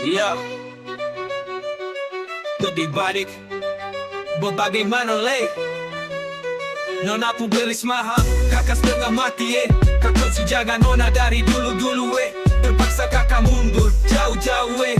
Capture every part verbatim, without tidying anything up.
Iya. Lebih baik, mau bagaimana lai? Nona pun belis mahal, kaka setengah mati, eh. Kaka su jaga nona dari dulu-dulu, eh. Terpaksa kaka mundur jauh-jauh, eh.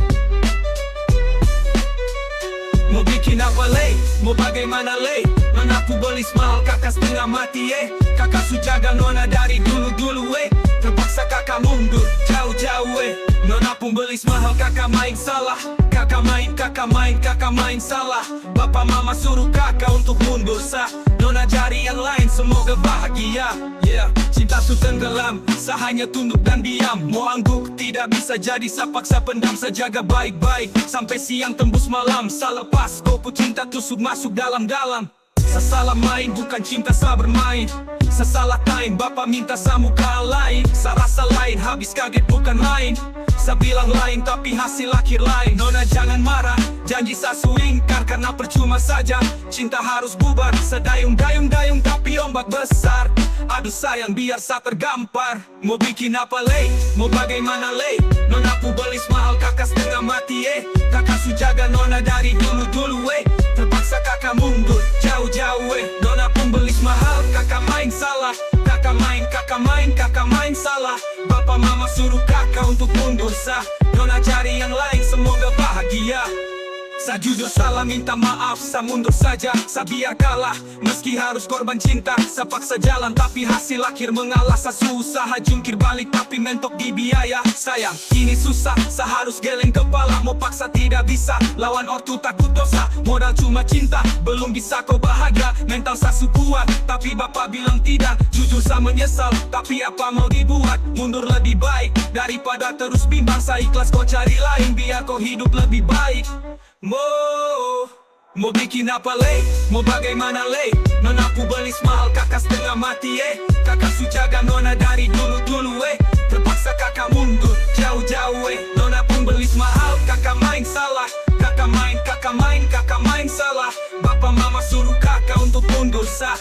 Mau bikin apa lai? Mau bagaimana lai? Nona pun belis mahal, kaka setengah mati, eh. Kaka su jaga nona dari dulu-dulu, eh. Terpaksa kaka mundur jauh-jauh, eh. Nona pun belis mahal, kaka main salah. Kaka main, kaka main, kaka main salah. Bapa mama suruh kaka untuk mundur sa. Nona cari yang lain, semoga bahagia. Yeah, cinta su tenggelam, sa hanya tunduk dan diam. Mau angguk, tidak bisa jadi, sa paksa pendam, sa jaga baik-baik. Sampai siang tembus malam, sa lepas. Kau pun cinta tusuk masuk dalam-dalam. Sa salah main, bukan cinta sa bermain. Sa salah time, bapa minta sa muka lain. Sa rasa lain, habis kaget bukan main. Sa bilang lain, tapi hasil akhir lain. Nona jangan marah, janji sa su ingkar karena percuma saja. Cinta harus bubar, sa dayung, dayung, dayung, tapi ombak besar. Aduh sayang, biar sa tergampar. Mau bikin apa lai? Mau bagaimana lai? Nona pun belis mahal, kaka setengah mati, eh. Kaka su jaga nona dari dulu-dulu, eh. Terpaksa kaka mundur jauh-jauh, eh. Nona pun belis mahal, kaka main salah. Kaka main, kaka main, kaka main salah. Bapa mama suruh kaka untuk mundur sa. Nona cari yang lain, semoga bahagia. Sa jujur salah, minta maaf, sa mundur saja, sa biar kalah. Meski harus korban cinta, sa paksa jalan, tapi hasil akhir mengalah. Sa susah jungkir balik, tapi mentok di biaya. Sayang, ini susah, sa harus geleng kepala, mau paksa tidak bisa. Lawan ortu takut dosa, modal cuma cinta, belum bisa kau bahagia. Mental sa su kuat, tapi bapa bilang tidak. Jujur sa menyesal, tapi apa mau dibuat? Mundur lebih baik daripada terus bimbang. Sa ikhlas kau cari lain, biar kau hidup lebih baik. Mo, mau bikin apa lai? Mau bagaimana lai? Nona pun belis mahal, kaka setengah mati, eh. Kaka su jaga nona dari dulu-dulu, eh. Terpaksa kaka mundur jauh-jauh, eh. Nona pun belis mahal, kaka main salah. Kaka main, kaka main, kaka main salah. Bapa mama suruh kaka untuk mundur sa.